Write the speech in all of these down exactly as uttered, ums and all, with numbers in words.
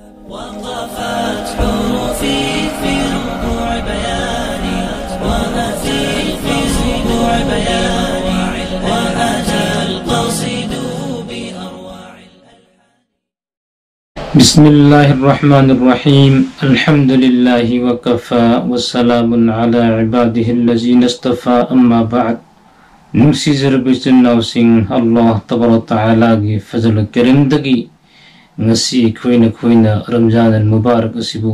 وقفت حروفي في ربوع بياني، وأتيت في ربوع بياني، وأتى القصيد بأروع. بسم الله الرحمن الرحيم. الحمد لله وكفى، وسلام على عباده الذين اصطفى، أما بعد. ꯅꯨꯡꯁꯤꯖꯔꯕ ꯏꯆꯤꯟ ꯏꯅꯥꯎꯁꯤꯡ, ꯑꯜꯂꯥꯍ ꯇꯕꯥꯔꯛ ꯇꯥꯂꯥꯒꯤ ꯐꯖꯜ ꯀꯔꯤꯝꯗꯒꯤ ꯉꯁꯤ ꯑꯩꯈꯣꯏꯅ, ꯑꯩꯈꯣꯏꯅ ꯔꯝꯖꯥꯟ ꯑꯜ ꯃꯨꯕꯥꯔꯛ ꯑꯁꯤꯕꯨ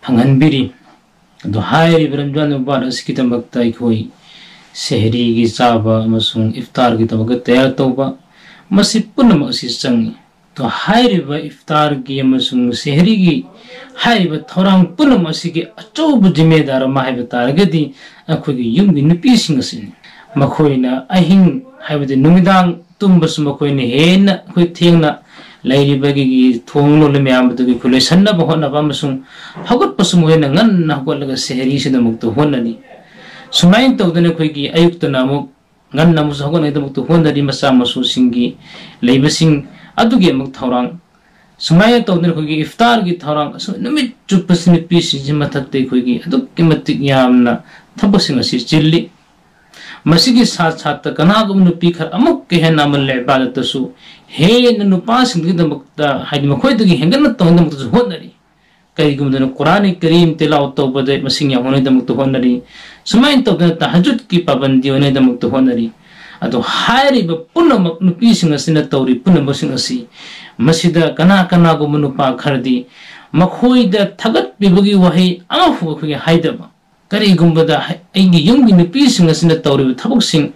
ꯐꯪꯍꯟꯕꯤꯔꯤ꯫ ꯑꯗꯣ ꯍꯥꯏꯔꯤꯕ ꯔꯝꯖꯥꯟ ꯃꯨꯕꯥꯔꯛ ꯑꯁꯤꯒꯤꯗꯃꯛꯇ ꯑꯩꯈꯣꯏ ꯁꯦꯍꯔꯤꯒꯤ ꯆꯥꯕ ꯑꯃꯁꯨꯡ ꯏꯐꯇꯥꯔꯒꯤꯗꯃꯛꯇ ꯇꯌꯥꯔ ꯇꯧꯕ, ꯃꯁꯤ ꯄꯨꯝꯅꯃꯛ ꯑꯁꯤ ꯆꯪꯏ꯫ ꯑꯗꯣ ꯍꯥꯏꯔꯤꯕ ꯏꯐꯇꯥꯔꯒꯤ ꯑꯃꯁꯨꯡ ꯁꯦꯍꯔꯤꯒꯤ ꯍꯥꯏꯔꯤꯕ ꯊꯧꯔꯥꯡ ꯄꯨꯝꯅꯃꯛ ꯑꯁꯤꯒꯤ ꯑꯆꯧꯕ ꯖꯤꯝꯃꯦꯗꯥꯔ ꯑꯃ ꯍꯥꯏꯕ ꯇꯥꯔꯒꯗꯤ ꯑꯩꯈꯣꯏꯒꯤ ꯌꯨꯝꯒꯤ ꯅꯨꯄꯤꯁꯤꯡ ꯑꯁꯤꯅꯤ꯫ ꯃꯈꯣꯏꯅ ꯑꯍꯤꯡ, ꯍꯥꯏꯕꯗꯤ ꯅꯨꯃꯤꯗꯥꯡ ꯇꯨꯝꯕꯁꯨ ꯃꯈꯣꯏꯅ ꯍꯦꯟꯅ ꯑꯩꯈꯣꯏ ꯊꯦꯡꯅ ꯂꯩꯔꯤꯕꯒꯤ ꯊꯣꯡ ꯂꯣꯜꯂꯤ ꯃꯌꯥꯝ ꯑꯗꯨꯒꯤ ꯑꯩꯈꯣꯏ ꯂꯣꯏꯁꯤꯟꯅꯕ ꯍꯣꯠꯅꯕ ꯑꯃꯁꯨꯡ ꯍꯧꯒꯠꯄꯁꯨ ꯃꯈꯣꯏꯅ ꯉꯟꯅ ꯍꯧꯒꯠꯂꯒ ꯁꯦꯍꯔꯤꯁꯤꯗꯃꯛꯇ ꯍꯣꯠꯅꯔꯤ꯫ ꯁꯨꯃꯥꯏꯅ ꯇꯧꯗꯅ ꯑꯩꯈꯣꯏꯒꯤ ꯑꯌꯨꯛꯇꯅ ꯑꯃꯨꯛ ꯉꯟꯅ ꯑꯃꯨꯛꯁꯨ ꯍꯧꯒꯠꯅꯉꯥꯏꯗꯃꯛꯇ ꯍꯣꯠꯅꯔꯤ, ꯃꯆꯥ ꯃꯁꯨꯁꯤꯡꯒꯤ ꯂꯩꯕꯁꯤꯡ ꯑꯗꯨꯒꯤ ꯑꯃꯨꯛ ꯊꯧꯔꯥꯡ꯫ ꯁꯨꯃꯥꯏꯅ ꯇꯧꯗꯅ ꯑꯩꯈꯣꯏꯒꯤ ꯏꯐꯇꯥꯔꯒꯤ ꯊꯧꯔꯥꯡ, ꯑꯁꯨꯝ ꯅꯨꯃꯤꯠ ꯆꯨꯞꯄꯁꯤ ꯅꯨꯄꯤꯁꯤꯡꯁꯤ ꯃꯊꯛꯇ ꯑꯩꯈꯣꯏꯒꯤ ꯑꯗꯨꯛꯀꯤ ꯃꯇꯤꯛ ꯌꯥꯝꯅ ꯊꯕꯛꯁꯤꯡ ꯑꯁꯤ ꯆꯤꯜꯂꯤ꯫ ꯃꯁꯤꯒꯤ ꯁꯥꯠ ꯁꯥꯠꯇ ꯀꯅꯥꯒꯨꯝꯕ ꯅꯨꯄꯤ ꯈꯔ ꯑꯃꯨꯛꯀ ꯍꯦꯟꯅ ꯑꯃꯜ ꯏꯕꯥꯗꯠꯇꯁꯨ ꯍꯦꯟꯅ ꯅꯨꯄꯥꯁꯤꯡꯗꯨꯒꯤꯗꯃꯛꯇ, ꯍꯥꯏꯗꯤ ꯃꯈꯣꯏꯗꯒꯤ ꯍꯦꯟꯒꯠꯅ ꯇꯧꯅꯕꯗꯃꯛꯇꯁꯨ ꯍꯣꯠꯅꯔꯤ꯫ ꯀꯔꯤꯒꯨꯝꯕꯗꯅ ꯀꯨꯔꯥꯟ ꯀꯔꯤꯝ ꯇꯤꯂꯥꯋꯠ ꯇꯧꯕꯗ ꯃꯁꯤꯡ ꯌꯥꯝꯍꯟꯅꯉꯥꯏꯗꯃꯛꯇ ꯍꯣꯠꯅꯔꯤ꯫ ꯁꯨꯃꯥꯏꯅ ꯇꯧꯗꯅ ꯇꯍꯖꯨꯗꯀꯤ ꯄꯥꯕꯟꯗꯤ ꯑꯣꯏꯅꯉꯥꯏꯗꯃꯛꯇ ꯍꯣꯠꯅꯔꯤ꯫ ꯑꯗꯣ ꯍꯥꯏꯔꯤꯕ ꯄꯨꯝꯅꯃꯛ ꯅꯨꯄꯤꯁꯤꯡ ꯑꯁꯤꯅ ꯇꯧꯔꯤ ꯄꯨꯝꯅꯃꯛꯁꯤꯡ ꯑꯁꯤ, ꯃꯁꯤꯗ ꯀꯅꯥ ꯀꯅꯥꯒꯨꯝꯕ ꯅꯨꯄꯥ ꯈꯔꯗꯤ ꯃꯈꯣꯏꯗ ꯊꯥꯒꯠꯄꯤꯕꯒꯤ ꯋꯥꯍꯩ ꯑꯃꯐꯥꯎ ꯑꯩꯈꯣꯏꯒꯤ ꯍꯥꯏꯗꯕ, ꯀꯔꯤꯒꯨꯝꯕꯗ ꯑꯩꯒꯤ ꯌꯨꯝꯒꯤ ꯅꯨꯄꯤꯁꯤꯡ ꯑꯁꯤꯅ ꯇꯧꯔꯤꯕ ꯊꯕꯛꯁꯤꯡ,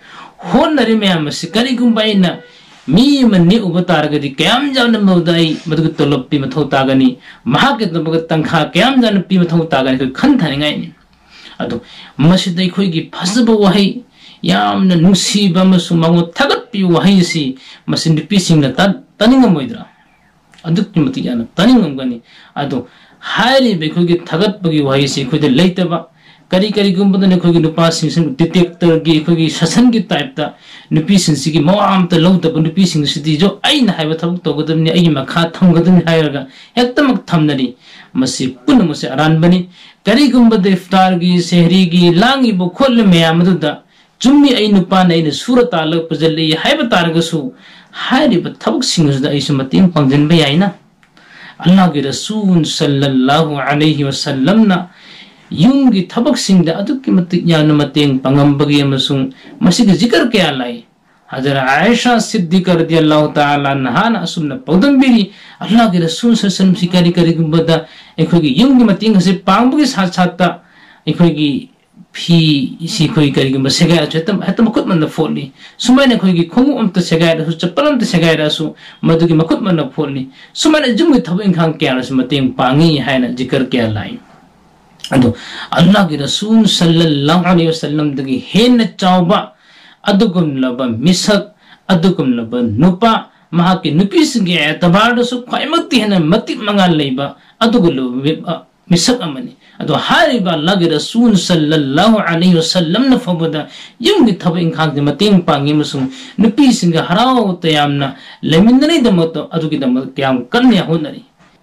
ꯍꯣꯠꯅꯔꯤ ꯃꯌꯥꯝ ꯑꯁꯤ ꯀꯔꯤꯒꯨꯝꯕ ꯑꯩꯅ ꯃꯤ ꯑꯃ ꯅꯦꯛꯎꯕ ꯇꯥꯔꯒꯗꯤ ꯀꯌꯥꯝ ꯌꯥꯝꯅ ꯃꯗꯨꯗ ꯑꯩ ꯃꯗꯨꯒꯤ ꯇꯣꯂꯣꯞ ꯄꯤ ꯃꯊꯧ ꯇꯥꯒꯅꯤ, ꯃꯍꯥꯛꯀꯤꯗꯃꯛꯇ ꯇꯟꯈꯥ ꯀꯌꯥꯝ ꯌꯥꯝꯅ ꯄꯤ ꯃꯊꯧ ꯇꯥꯒꯅꯤ, ꯑꯩꯈꯣꯏ ꯈꯟꯊꯅꯤꯡꯉꯥꯏꯅꯤ꯫ ꯑꯗꯣ ꯃꯁꯤꯗ ꯑꯩꯈꯣꯏꯒꯤ ꯐꯖꯕ ꯋꯥꯍꯩ, ꯌꯥꯝꯅ ꯅꯨꯡꯁꯤꯕ ꯑꯃꯁꯨꯡ ꯃꯉꯣꯟ ꯊꯥꯒꯠꯄꯤꯕ ꯋꯥꯍꯩ ꯑꯁꯤ ꯃꯁꯤ ꯅꯨꯄꯤꯁꯤꯡꯅ ꯇꯥ-, ꯇꯥꯅꯤꯡꯉꯝꯃꯣꯏꯗ꯭ꯔꯥ? ꯑꯗꯨꯛꯀꯤ ꯃꯇꯤꯛ ꯌꯥꯝꯅ ꯇꯥꯅꯤꯡꯉꯝꯒꯅꯤ꯫ ꯑꯗꯣ ꯍꯥꯏꯔꯤꯕ ꯑꯩꯈꯣꯏꯒꯤ ꯊꯥꯒꯠꯄꯒꯤ ꯋꯥꯍꯩꯁꯤ ꯑꯩꯈꯣꯏꯗ ꯂꯩꯇꯕ, ꯀꯔꯤ ꯀꯔꯤꯒꯨꯝꯕꯗꯅ ꯑꯩꯈꯣꯏꯒꯤ ꯅꯨꯄꯥꯁꯤꯡꯁꯤ detectorꯒꯤ, ꯑꯩꯈꯣꯏꯒꯤ ꯁꯥꯁꯟꯒꯤ typeꯇ ꯅꯨꯄꯤꯁꯤꯡꯁꯤꯒꯤ ꯃꯋꯥ ꯑꯝꯇ ꯂꯧꯗꯕ, ꯅꯨꯄꯤꯁꯤꯡꯁꯤꯗꯤꯁꯨ ꯑꯩꯅ ꯍꯥꯏꯕ ꯊꯕꯛ ꯇꯧꯒꯗꯕꯅꯤ, ꯑꯩꯒꯤ ꯃꯈꯥ ꯊꯝꯒꯗꯕꯅꯤ ꯍꯥꯏꯔꯒ ꯍꯦꯛꯇꯃꯛ ꯊꯝꯅꯔꯤ꯫ ꯃꯁꯤ ꯄꯨꯝꯅꯃꯛꯁꯦ ꯑꯔꯥꯟꯕꯅꯤ꯫ ꯀꯔꯤꯒꯨꯝꯕꯗ ꯏꯐꯇꯥꯔꯒꯤ, ꯁꯦꯍꯔꯤꯒꯤ ꯂꯥꯡꯉꯤꯕ ꯈꯣꯠꯂꯤꯕ ꯃꯌꯥꯝ ꯑꯗꯨꯗ ꯆꯨꯝꯃꯤ, ꯑꯩ ꯅꯨꯄꯥꯅ ꯑꯩꯅ ꯁꯨꯔ ꯇꯥꯜꯂꯒ ꯄꯨꯖꯜꯂꯛꯏ ꯍꯥꯏꯕ ꯇꯥꯔꯒꯁꯨ, ꯍꯥꯏꯔꯤꯕ ꯊꯕꯛꯁꯤꯡ ꯑꯁꯤꯗ ꯑꯩꯁꯨ ꯃꯇꯦꯡ ꯄꯥꯡꯁꯤꯟꯕ ꯌꯥꯏꯅ꯫ ꯑꯜꯂꯥꯍꯒꯤ ꯔꯁꯨꯜ ꯁꯜꯂꯜꯂꯥꯍꯨ ꯑꯂꯩꯍꯤ ꯋꯁꯜꯂꯝꯅ ꯌꯨꯝꯒꯤ ꯊꯕꯛꯁꯤꯡꯗ ꯑꯗꯨꯛꯀꯤ ꯃꯇꯤꯛ ꯌꯥꯝꯅ ꯃꯇꯦꯡ ꯄꯥꯡꯉꯝꯕꯒꯤ ꯑꯃꯁꯨꯡ ꯃꯁꯤꯒꯤ ꯖꯤꯀꯔ ꯀꯌꯥ ꯂꯥꯛꯏ꯫ ꯍꯖꯔꯠ ꯑꯥꯏꯁꯥ ꯁꯤꯗꯤꯀꯥ ꯔꯗꯤꯌꯜꯂꯥꯍꯨ ꯇꯥꯂꯥ ꯑꯟꯍꯥꯅ ꯑꯁꯨꯝꯅ ꯄꯥꯎꯗꯝꯕꯤꯔꯤ, ꯑꯜꯂꯥꯍꯒꯤ ꯔꯁꯨꯜ ꯁꯜꯂꯜꯂꯥꯍꯨ ꯑꯂꯩꯍꯤ ꯋꯁꯜꯂꯝꯁꯤ ꯀꯔꯤ ꯀꯔꯤꯒꯨꯝꯕꯗ ꯑꯩꯈꯣꯏꯒꯤ ꯌꯨꯝꯒꯤ ꯃꯇꯦꯡ ꯑꯁꯤ ꯄꯥꯡꯕꯒꯤ ꯁꯥꯠ ꯁꯥꯠꯇ ꯑꯩꯈꯣꯏꯒꯤ ꯐꯤꯁꯤ ꯑꯩꯈꯣꯏ ꯀꯔꯤꯒꯨꯝꯕ ꯁꯦꯒꯥꯏꯔꯁꯨ ꯍꯦꯛꯇ, ꯍꯦꯛꯇ ꯃꯈꯨꯠ ꯃꯟꯅ ꯐꯣꯠꯂꯤ꯫ ꯁꯨꯃꯥꯏꯅ ꯑꯩꯈꯣꯏꯒꯤ ꯈꯣꯡꯎꯞ ꯑꯝꯇ ꯁꯦꯒꯥꯏꯔꯁꯨ, ꯆꯄꯜ ꯑꯝꯇ ꯁꯦꯒꯥꯏꯔꯁꯨ ꯃꯗꯨꯒꯤ ꯃꯈꯨꯠ ꯃꯟꯅ ꯐꯣꯠꯂꯤ꯫ ꯁꯨꯃꯥꯏꯅ ꯌꯨꯝꯒꯤ ꯊꯕꯛ ꯏꯪꯈꯥꯡ ꯀꯌꯥꯗꯁꯨ ꯃꯇꯦꯡ ꯄꯥꯡꯉꯤ ꯍꯥꯏꯅ ꯖꯤꯀꯔ ꯀꯌꯥ ꯂꯥꯛꯏ꯫ ꯑꯗꯣ ꯑꯜꯂꯥꯍꯒꯤ ꯔꯁꯨꯜ ꯁꯜꯂꯜꯂꯥꯍꯨ ꯑꯂꯩꯍꯤ ꯋꯁꯜꯂꯝꯗꯒꯤ ꯍꯦꯟꯅ ꯆꯥꯎꯕ ꯑꯗꯨꯒꯨꯝꯂꯕ ꯃꯤꯁꯛ, ꯑꯗꯨꯒꯨꯝꯂꯕ ꯅꯨꯄꯥ, ꯃꯍꯥꯛꯀꯤ ꯅꯨꯄꯤꯁꯤꯡꯒꯤ ꯑꯦꯇꯕꯥꯔꯗꯁꯨ ꯈ꯭ꯋꯥꯏꯃꯛꯇꯤ ꯍꯦꯟꯅ ꯃꯇꯤꯛ ꯃꯉꯥꯜ ꯂꯩꯕ ꯑꯗꯨꯒꯨꯝꯂꯕ ꯃꯤꯁꯛ ꯑꯃꯅꯤ꯫ ꯑꯗꯣ ꯍꯥꯏꯔꯤꯕ ꯑꯜꯂꯥꯍꯒꯤ ꯔꯁꯨꯜ ꯁꯜꯂꯜꯂꯥꯍꯨ ꯑꯂꯩꯍꯤ ꯋꯁꯜꯂꯝꯅ ꯐꯥꯎꯕꯗ ꯌꯨꯝꯒꯤ ꯊꯕꯛ ꯏꯪꯈꯥꯡꯗ ꯃꯇꯦꯡ ꯄꯥꯡꯉꯤ ꯑꯃꯁꯨꯡ ꯅꯨꯄꯤꯁꯤꯡꯒ ꯍꯔꯥꯎ ꯇꯌꯥꯝꯅ ꯂꯩꯃꯤꯟꯅꯅꯕꯒꯤꯗꯃꯛꯇ, ꯑꯗꯨꯒꯤꯗꯃꯛ ꯀꯌꯥꯝ ꯀꯟꯅ ꯍꯣꯠꯅꯔꯤ꯫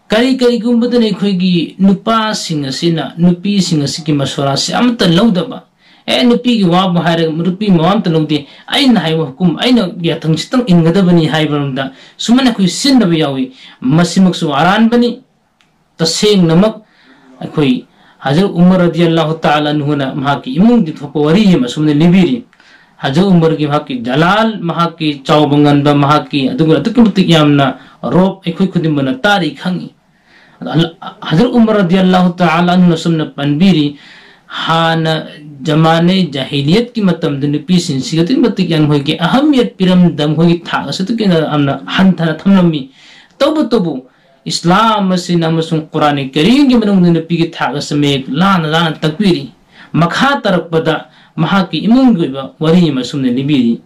ꯀꯔꯤ ꯀꯔꯤꯒꯨꯝꯕꯗꯅ ꯑꯩꯈꯣꯏꯒꯤ ꯅꯨꯄꯥꯁꯤꯡ ꯑꯁꯤꯅ ꯅꯨꯄꯤꯁꯤꯡ ꯑꯁꯤꯒꯤ ꯃꯁꯣꯔꯥꯁꯤ ꯑꯃꯠꯇ ꯂꯧꯗꯕ, ꯑꯦ, ꯅꯨꯄꯤꯒꯤ ꯋꯥꯕꯨ ꯍꯥꯏꯔꯒ ꯅꯨꯄꯤ ꯃꯋꯥ ꯑꯝꯇ ꯂꯧꯗꯦ, ꯑꯩꯅ ꯍꯥꯏꯕ ꯍꯨꯀꯨꯝ, ꯑꯩꯅ ꯌꯥꯊꯪ ꯈꯤꯇꯪ ꯏꯟꯒꯗꯕꯅꯤ ꯍꯥꯏꯕ ꯃꯔꯝꯗ ꯁꯨꯃꯥꯏꯅ ꯑꯩꯈꯣꯏ ꯁꯤꯟꯗꯕ ꯌꯥꯎꯏ꯫ ꯃꯁꯤꯃꯛꯁꯨ ꯑꯔꯥꯟꯕꯅꯤ꯫ ꯇꯁꯦꯡꯅꯃꯛ ꯑꯩꯈꯣꯏ ꯍꯖꯔꯠ ꯎꯃꯔ ꯔꯗꯤꯌꯜꯂꯥꯍꯨ ꯇꯥꯂꯥ ꯑꯟꯍꯨꯅ ꯃꯍꯥꯛꯀꯤ ꯏꯃꯨꯡꯗ ꯊꯣꯛꯄ ꯋꯥꯔꯤ ꯑꯃ ꯑꯁꯨꯝꯅ ꯂꯤꯕꯤꯔꯤ꯫ ꯍꯖꯔꯠ ꯎꯃꯔꯒꯤ ꯃꯍꯥꯛꯀꯤ ꯖꯂꯥꯜ, ꯃꯍꯥꯛꯀꯤ ꯆꯥꯎꯕ ꯉꯟꯕ, ꯃꯍꯥꯛꯀꯤ ꯑꯗꯨꯒ ꯑꯗꯨꯛꯀꯤ ꯃꯇꯤꯛ ꯌꯥꯝꯅ ꯔꯣꯞ ꯑꯩꯈꯣꯏ ꯈꯨꯗꯤꯡꯃꯛꯅ ꯇꯥꯔꯤ ꯈꯪꯉꯤ꯫ ꯑꯗꯣ ꯑꯜ-, ꯍꯖꯔꯠ ꯎꯃꯔ ꯔꯗꯤꯌꯜꯂꯥꯍꯨ ꯇꯥꯂꯥ ꯑꯟꯍꯨꯅ ꯑꯁꯨꯝꯅ ꯄꯟꯕꯤꯔꯤ, ꯍꯥꯟꯅ ꯖꯃꯥꯅꯦ ꯖꯥꯍꯤꯂꯤꯌꯠꯀꯤ ꯃꯇꯝꯗ ꯅꯨꯄꯤꯁꯤꯡꯁꯤꯒ ꯑꯗꯨꯛꯀꯤ ꯃꯇꯤꯛ ꯌꯥꯝꯅ ꯃꯈꯣꯏꯒꯤ ꯑꯍꯃꯤꯌꯠ ꯄꯤꯔꯝꯗꯕ, ꯃꯈꯣꯏꯒꯤ ꯊꯥꯛ ꯑꯁꯤ ꯑꯗꯨꯛꯀꯤ ꯌꯥꯝꯅ ꯍꯟꯊꯅ ꯊꯝꯂꯝꯃꯤ꯫ ꯇꯧꯕꯇꯕꯨ ꯏꯁꯂꯥꯝ ꯑꯁꯤꯅ ꯑꯃꯁꯨꯡ ꯀꯨꯔꯥꯟ ꯀꯔꯤꯝꯒꯤ ꯃꯅꯨꯡꯗ ꯅꯨꯄꯤꯒꯤ ꯊꯥꯛ ꯑꯁꯤ ꯃꯌꯦꯛ ꯂꯥꯅ ꯂꯥꯅ ꯇꯥꯛꯄꯤꯔꯤ꯫ ꯃꯈꯥ ꯇꯥꯔꯛꯄꯗ ꯃꯍꯥꯛꯀꯤ ꯏꯃꯨꯡꯒꯤ ꯑꯣꯏꯕ ꯋꯥꯔꯤ ꯑꯃ ꯑꯁꯨꯝꯅ ꯂꯤꯕꯤꯔꯤ꯫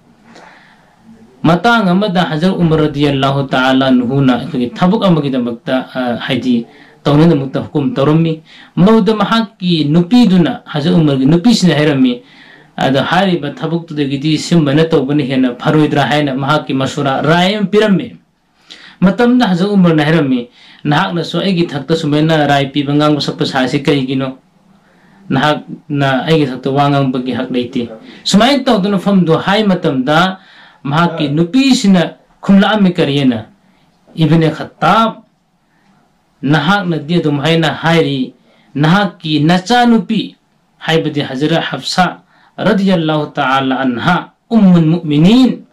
ꯃꯇꯥꯡ ꯑꯃꯗ ꯍꯖꯔꯠ ꯎꯃꯔ ꯔꯗꯤꯌꯜꯂꯥꯍꯨ ꯇꯥꯂꯥ ꯑꯟꯍꯨꯅ ꯑꯩꯈꯣꯏꯒꯤ ꯊꯕꯛ ꯑꯃꯒꯤꯗꯃꯛꯇ, ꯑ, ꯍꯥꯏꯗꯤ ꯇꯧꯅꯅꯕ ꯍꯨꯀꯨꯝ ꯇꯧꯔꯝꯃꯤ꯫ ꯃꯗꯨꯗ ꯃꯍꯥꯛꯀꯤ ꯅꯨꯄꯤꯗꯨꯅ, ꯍꯖꯔꯠ ꯎꯃꯔꯒꯤ ꯅꯨꯄꯤꯁꯤꯅ ꯍꯥꯏꯔꯝꯃꯤ, "ꯑꯗꯣ ꯍꯥꯏꯔꯤꯕ ꯊꯕꯛꯇꯨꯗꯒꯤꯗꯤ ꯁꯤꯟꯕꯅ ꯇꯧꯕꯅ ꯍꯦꯟꯅ ꯐꯔꯣꯏꯗ꯭ꯔꯥ?" ꯍꯥꯏꯅ ꯃꯍꯥꯛꯀꯤ ꯃꯁꯨꯔꯥ, ꯔꯥꯏ ꯑꯃ ꯄꯤꯔꯝꯃꯤ꯫ ꯃꯇꯝꯗ ꯍꯖꯔꯠ ꯎꯃꯔꯅ ꯍꯥꯏꯔꯝꯃꯤ, "ꯅꯍꯥꯛꯅꯁꯨ ꯑꯩꯒꯤ ꯊꯛꯇ ꯁꯨꯃꯥꯏꯅ ꯔꯥꯏ ꯄꯤꯕ, ꯉꯥꯡꯕ ꯁꯛꯄ ꯁꯥꯔꯤꯁꯤ ꯀꯔꯤꯒꯤꯅꯣ? ꯅꯍꯥꯛꯅ ꯑꯩꯒꯤ ꯊꯛꯇ ꯋꯥ ꯉꯥꯡꯕꯒꯤ ꯍꯛ ꯂꯩꯇꯦ"꯫ ꯁꯨꯃꯥꯏꯅ ꯇꯧꯗꯅ ꯐꯝꯗꯨ ꯍꯥꯏ ꯃꯇꯝꯗ ꯃꯍꯥꯛꯀꯤ ꯅꯨꯄꯤꯁꯤꯅ ꯈꯨꯝꯂꯛꯑꯝꯃꯤ, ꯀꯔꯤꯅ? "ꯏꯕꯅꯦ ꯈꯠꯇꯥꯕ, ꯅꯍꯥꯛꯅꯗꯤ ꯑꯗꯨꯝ ꯍꯥꯏꯅ ꯍꯥꯏꯔꯤ, ꯅꯍꯥꯛꯀꯤ ꯅꯆꯥꯅꯨꯄꯤ, ꯍꯥꯏꯕꯗꯤ ꯍꯖꯔꯠ ꯍꯐꯁꯥ ꯔꯗꯤꯌꯜꯂꯥꯍꯨ ꯇꯥꯂꯥ ꯑꯟꯍꯥ, ꯎꯝꯃꯨꯜ ꯃꯨꯑꯃꯤꯅꯤꯟ,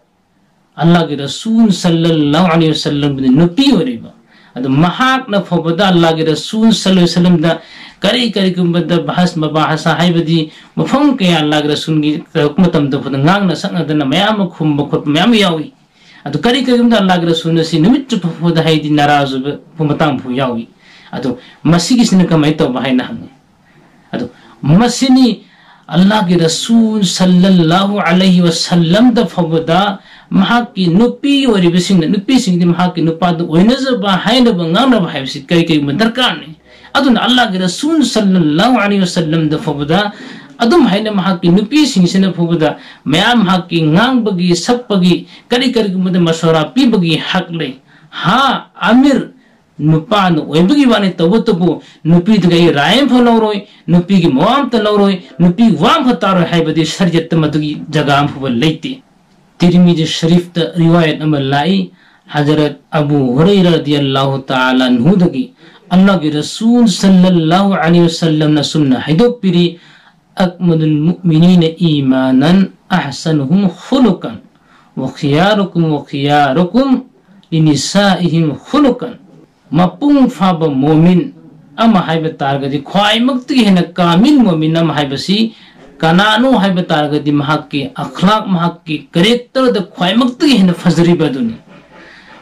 ꯑꯜꯂꯥꯍꯒꯤ ꯔꯁꯨꯜ ꯁꯜꯂꯜꯂꯥꯍꯨ ꯑꯂꯩꯍꯤ ꯋꯁꯜꯂꯝꯒꯤ ꯅꯨꯄꯤ ꯑꯣꯏꯔꯤꯕ, ꯑꯗꯨ ꯃꯍꯥꯛꯅ ꯐꯥꯎꯕꯗ ꯑꯜꯂꯥꯍꯒꯤ ꯔꯁꯨꯜ ꯁꯜꯂꯜꯂꯥꯍꯨ ꯑꯂꯩꯍꯤ ꯋꯁꯜꯂꯝꯗ ꯀꯔꯤ ꯀꯔꯤꯒꯨꯝꯕꯗ ꯕꯍꯁ ꯃꯕꯥꯍꯁꯥ, ꯍꯥꯏꯕꯗꯤ ꯃꯐꯝ ꯀꯌꯥ ꯑꯜꯂꯥꯍꯒꯤ ꯔꯁꯨꯜꯒꯤ ꯇꯧꯔꯛꯄ ꯃꯇꯝꯗ ꯐꯥꯎꯗ ꯉꯥꯡꯅ ꯁꯛꯅꯗꯅ ꯃꯌꯥꯝ ꯑꯃ ꯈꯨꯝꯕ ꯈꯣꯠꯄ ꯃꯌꯥꯝ ꯑꯃ ꯌꯥꯎꯏ꯫ ꯑꯗꯨ ꯀꯔꯤ ꯀꯔꯤꯒꯨꯝꯕꯗ ꯑꯜꯂꯥꯍꯒꯤ ꯔꯁꯨꯜ ꯑꯁꯤ ꯅꯨꯃꯤꯠ ꯆꯨꯞꯄ ꯐꯥꯎꯗ, ꯍꯥꯏꯗꯤ, ꯅꯥꯔꯥꯖ ꯑꯣꯏꯕ ꯃꯇꯥꯡ ꯐꯥꯎ ꯌꯥꯎꯏ꯫ ꯑꯗꯨ ꯃꯁꯤꯒꯤꯁꯤꯅ ꯀꯃꯥꯏꯅ ꯇꯧꯕ ꯍꯥꯏꯅ ꯍꯪꯉꯤ꯫ ꯑꯗꯨ ꯃꯁꯤꯅꯤ ꯑꯜꯂꯥꯍꯒꯤ ꯔꯁꯨꯜ ꯁꯜꯂꯜꯂꯥꯍꯨ ꯑꯂꯩꯍꯤ ꯋꯁꯜꯂꯝꯗ ꯐꯥꯎꯕꯗ ꯃꯍꯥꯛꯀꯤ ꯅꯨꯄꯤ ꯑꯣꯏꯔꯤꯕꯁꯤꯡꯅ, ꯅꯨꯄꯤꯁꯤꯡꯗꯤ ꯃꯍꯥꯛꯀꯤ ꯅꯨꯄꯥꯗꯨ ꯑꯣꯏꯅꯖꯕ, ꯍꯥꯏꯅꯕ, ꯉꯥꯡꯅꯕ ꯍꯥꯏꯕꯁꯤ ꯀꯔꯤ ꯀꯔꯤꯒꯨꯝꯕ ꯗꯔꯀꯥꯔꯅꯤ꯫ ꯑꯗꯨꯅ ꯑꯜꯂꯥꯍꯒꯤ ꯔꯁꯨꯜ ꯁꯜꯂꯜꯂꯥꯍꯨ ꯑꯂꯩꯍꯤ ꯋꯁꯜꯂꯝꯗ ꯐꯥꯎꯕꯗ ꯑꯗꯨꯝ ꯍꯥꯏꯅ ꯃꯍꯥꯛꯀꯤ ꯅꯨꯄꯤꯁꯤꯡꯁꯤꯅ ꯐꯥꯎꯕꯗ ꯃꯌꯥꯝ ꯃꯍꯥꯛꯀꯤ ꯉꯥꯡꯕꯒꯤ, ꯁꯛꯄꯒꯤ, ꯀꯔꯤ ꯀꯔꯤꯒꯨꯝꯕꯗ ꯃꯁꯣꯔꯥ ꯄꯤꯕꯒꯤ ꯍꯛ ꯂꯩ꯫ ꯍꯥ ꯑꯃꯤꯔ, ꯅꯨꯄꯥꯅ ꯑꯣꯏꯕꯒꯤ ꯋꯥꯅꯤ, ꯇꯧꯕꯇꯕꯨ ꯅꯨꯄꯤꯗꯨꯒꯤ ꯑꯩ ꯔꯥꯏ ꯑꯃꯐꯥꯎ ꯂꯧꯔꯣꯏ, ꯅꯨꯄꯤꯒꯤ ꯃꯋꯥ ꯑꯃꯇ ꯂꯧꯔꯣꯏ, ꯅꯨꯄꯤ ꯋꯥ ꯑꯃꯐꯥꯎ ꯇꯥꯔꯣꯏ ꯍꯥꯏꯕꯗꯤ ꯁꯔꯤꯌꯠꯇ ꯃꯗꯨꯒꯤ ꯖꯒꯥ ꯑꯃ ꯐꯥꯎꯕ ꯂꯩꯇꯦ꯫ ꯇꯤꯔꯃꯤꯖꯤ ꯁꯔꯤꯐꯇ ꯔꯤꯋꯥꯌꯠ ꯑꯃ ꯂꯥꯛꯏ, ꯍꯖꯔꯠ ꯑꯕꯨ ꯍꯨꯔꯩꯔꯥ ꯔꯗꯤꯌꯜꯂꯥꯍꯨ ꯇꯥꯂꯥ ꯑꯟꯍꯨꯗꯒꯤ, ꯑꯜꯂꯥꯍꯒꯤ ꯔꯁꯨꯜ ꯁꯜꯂꯜꯂꯥꯍꯨ ꯑꯂꯩꯍꯤ ꯋꯁꯜꯂꯝꯅ ꯁꯨꯝꯅ ꯍꯥꯏꯗꯣꯛꯄꯤꯔꯤ, "ꯑꯛꯃꯨꯂꯨꯜ ꯃꯨꯑꯃꯤꯅꯤꯅ ꯏꯃꯥꯅꯟ ꯑꯍꯁꯅꯨꯍꯨꯝ ꯈꯨꯂꯨꯀꯟ, ꯋꯈꯤꯌꯥꯔꯨꯀꯨꯝ ꯋꯈꯤꯌꯥꯔꯨꯀꯨꯝ ꯂꯤꯅꯤꯁꯥꯏꯍꯤꯝ ꯈꯨꯂꯨꯀꯟ"꯫ ꯃꯄꯨꯡ ꯐꯥꯕ ꯃꯣꯃꯤꯟ ꯑꯃ ꯍꯥꯏꯕ ꯇꯥꯔꯒꯗꯤ, ꯈ꯭ꯋꯥꯏꯃꯛꯇꯒꯤ ꯍꯦꯟꯅ ꯀꯥꯃꯤꯜ ꯃꯣꯃꯤꯟ ꯑꯃ ꯍꯥꯏꯕꯁꯤ ꯀꯅꯥꯅꯣ ꯍꯥꯏꯕ ꯇꯥꯔꯒꯗꯤ, ꯃꯍꯥꯛꯀꯤ ꯑꯈ꯭ꯂꯥꯛ, ꯃꯍꯥꯛꯀꯤ ꯀꯦꯔꯦꯛꯇꯔꯗ ꯈ꯭ꯋꯥꯏꯃꯛꯇꯒꯤ ꯍꯦꯟꯅ ꯐꯖꯔꯤꯕ ꯑꯗꯨꯅꯤ꯫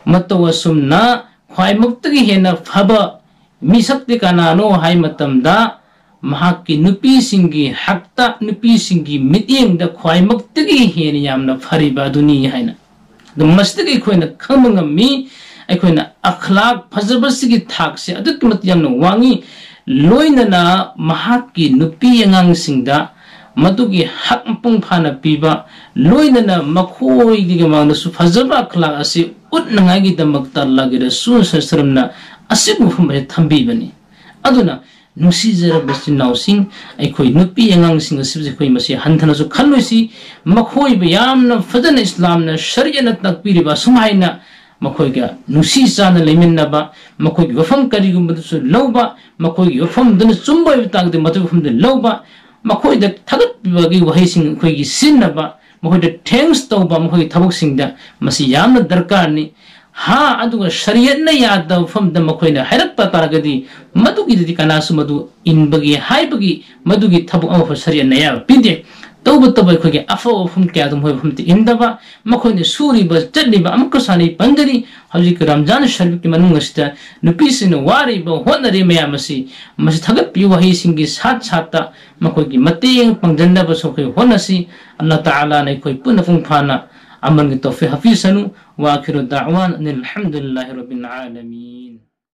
ꯃꯇꯧ ꯑꯁꯨꯝꯅ ꯈ꯭ꯋꯥꯏꯃꯛꯇꯒꯤ ꯍꯦꯟꯅ ꯐꯕ ꯃꯤꯁꯛꯇꯤ ꯀꯅꯥꯅꯣ ꯍꯥꯏ ꯃꯇꯝꯗ, ꯃꯍꯥꯛꯀꯤ ꯅꯨꯄꯤꯁꯤꯡꯒꯤ ꯍꯛꯇ, ꯅꯨꯄꯤꯁꯤꯡꯒꯤ ꯃꯤꯠꯌꯦꯡꯗ ꯈ꯭ꯋꯥꯏꯃꯛꯇꯒꯤ ꯍꯦꯟꯅ ꯌꯥꯝꯅ ꯐꯔꯤꯕ ꯑꯗꯨꯅꯤ ꯍꯥꯏꯅ꯫ ꯑꯗꯨ ꯃꯁꯤꯗꯒꯤ ꯑꯩꯈꯣꯏꯅ ꯈꯪꯕ ꯉꯝꯃꯤ, ꯑꯩꯈꯣꯏꯅ ꯑꯈ꯭ꯂꯥꯛ ꯐꯖꯕꯁꯤꯒꯤ ꯊꯥꯛꯁꯦ ꯑꯗꯨꯛꯀꯤ ꯃꯇꯤꯛ ꯌꯥꯝꯅ ꯋꯥꯡꯉꯤ꯫ ꯂꯣꯏꯅꯅ ꯃꯍꯥꯛꯀꯤ ꯅꯨꯄꯤ ꯑꯉꯥꯡꯁꯤꯡꯗ ꯃꯗꯨꯒꯤ ꯍꯛ ꯃꯄꯨꯡ ꯐꯥꯅ ꯄꯤꯕ, ꯂꯣꯏꯅꯅ ꯃꯈꯣꯏꯒꯤ ꯃꯃꯥꯡꯗꯁꯨ ꯐꯖꯕ ꯑꯈ꯭ꯂꯥꯛ ꯑꯁꯤ ꯎꯠꯅꯉꯥꯏꯒꯤꯗꯃꯛꯇ ꯑꯜꯂꯥꯍꯒꯤ ꯔꯁꯨꯜ ꯁꯜꯂꯜꯂꯥꯍꯨ ꯑꯂꯥꯏꯍꯤ ꯋꯥꯁꯜꯂꯝꯅ ꯑꯁꯤꯒꯨꯝꯕ ꯃꯐꯝ ꯑꯁꯤꯗ ꯊꯝꯕꯤꯕꯅꯤ꯫ ꯑꯗꯨꯅ ꯅꯨꯡꯁꯤꯖꯔꯕ ꯏꯆꯤꯟ ꯏꯅꯥꯎꯁꯤꯡ, ꯑꯩꯈꯣꯏ ꯅꯨꯄꯤ ꯑꯉꯥꯡꯁꯤꯡ ꯑꯁꯤꯕꯨ ꯑꯩꯈꯣꯏ ꯃꯁꯤ ꯍꯟꯊꯅꯁꯨ ꯈꯜꯂꯣꯏꯁꯤ꯫ ꯃꯈꯣꯏꯕꯨ ꯌꯥꯝꯅ ꯐꯖꯅ ꯏꯁꯂꯥꯝꯅ, ꯁꯔꯤꯌꯠꯅ ꯇꯥꯛꯄꯤꯔꯤꯕ ꯑꯁꯨꯝ ꯍꯥꯏꯅ ꯃꯈꯣꯏꯒ ꯅꯨꯡꯁꯤ ꯆꯥꯟꯅ ꯂꯩꯃꯤꯟꯅꯕ, ꯃꯈꯣꯏꯒꯤ ꯋꯥꯐꯝ ꯀꯔꯤꯒꯨꯝꯕꯗꯁꯨ ꯂꯧꯕ, ꯃꯈꯣꯏꯒꯤ ꯋꯥꯐꯝꯗꯨꯅ ꯆꯨꯝꯕ ꯑꯣꯏꯕ ꯇꯥꯔꯒꯗꯤ ꯃꯗꯨꯒꯤ ꯋꯥꯐꯝꯗꯨ ꯂꯧꯕ, ꯃꯈꯣꯏꯗ ꯊꯥꯒꯠꯄꯤꯕꯒꯤ ꯋꯥꯍꯩꯁꯤꯡ ꯑꯩꯈꯣꯏꯒꯤ ꯁꯤꯖꯤꯟꯅꯕ, ꯃꯈꯣꯏꯗ thanks ꯇꯧꯕ, ꯃꯈꯣꯏꯒꯤ ꯊꯕꯛꯁꯤꯡꯗ ꯃꯁꯤ ꯌꯥꯝꯅ ꯗꯔꯀꯥꯔꯅꯤ꯫ ꯍꯥ, ꯑꯗꯨꯒ ꯁꯔꯤꯌꯠꯅ ꯌꯥꯗꯕ ꯃꯐꯝꯗ ꯃꯈꯣꯏꯅ ꯍꯥꯏꯔꯛꯄ ꯇꯥꯔꯒꯗꯤ ꯃꯗꯨꯒꯤꯗꯨꯗꯤ ꯀꯅꯥꯁꯨ ꯃꯗꯨ ꯏꯟꯕꯒꯤ, ꯍꯥꯏꯕꯒꯤ, ꯃꯗꯨꯒꯤ ꯊꯕꯛ ꯑꯃꯐꯥꯎ ꯁꯔꯤꯌꯠꯅ ꯑꯌꯥꯕ ꯄꯤꯗꯦ꯫ ꯇꯧꯕꯇꯕꯨ ꯑꯩꯈꯣꯏꯒꯤ ꯑꯐꯕ ꯋꯥꯐꯝ ꯀꯌꯥꯗꯨ ꯃꯈꯣꯏ ꯃꯐꯝꯗ ꯏꯟꯗꯕ, ꯃꯈꯣꯏꯅ ꯁꯨꯔꯤꯕ ꯆꯠꯂꯤꯕ, ꯑꯃꯨꯛꯀꯁꯨ ꯍꯥꯟꯅ ꯑꯩ ꯄꯟꯖꯔꯤ, ꯍꯧꯖꯤꯛꯀꯤ ꯔꯝꯖꯥꯟ ꯁꯔꯤꯐꯀꯤ ꯃꯅꯨꯡ ꯑꯁꯤꯗ ꯅꯨꯄꯤꯁꯤꯡꯅ ꯋꯥꯔꯤꯕ, ꯍꯣꯠꯅꯔꯤꯕ ꯃꯌꯥꯝ ꯑꯁꯤ, ꯃꯁꯤ ꯊꯥꯒꯠꯄꯤꯌꯨ ꯋꯥꯍꯩꯁꯤꯡꯒꯤ ꯁꯥꯠ ꯁꯥꯠꯇ ꯃꯈꯣꯏꯒꯤ ꯃꯇꯦꯡ ꯄꯥꯡꯖꯟꯅꯕꯁꯨ ꯑꯩꯈꯣꯏ ꯍꯣꯠꯅꯁꯤ꯫ ꯑꯜꯂꯥꯍ ꯇꯥꯂꯥꯅ ꯑꯩꯈꯣꯏ ꯄꯨꯟꯅ ꯃꯄꯨꯡ ꯐꯥꯅ ꯑꯃꯟꯒꯤ ꯇꯧꯐꯤꯛ ꯍꯥꯞꯄꯤꯁꯅꯨ꯫ وآخر دعوانا أن الحمد لله رب العالمين.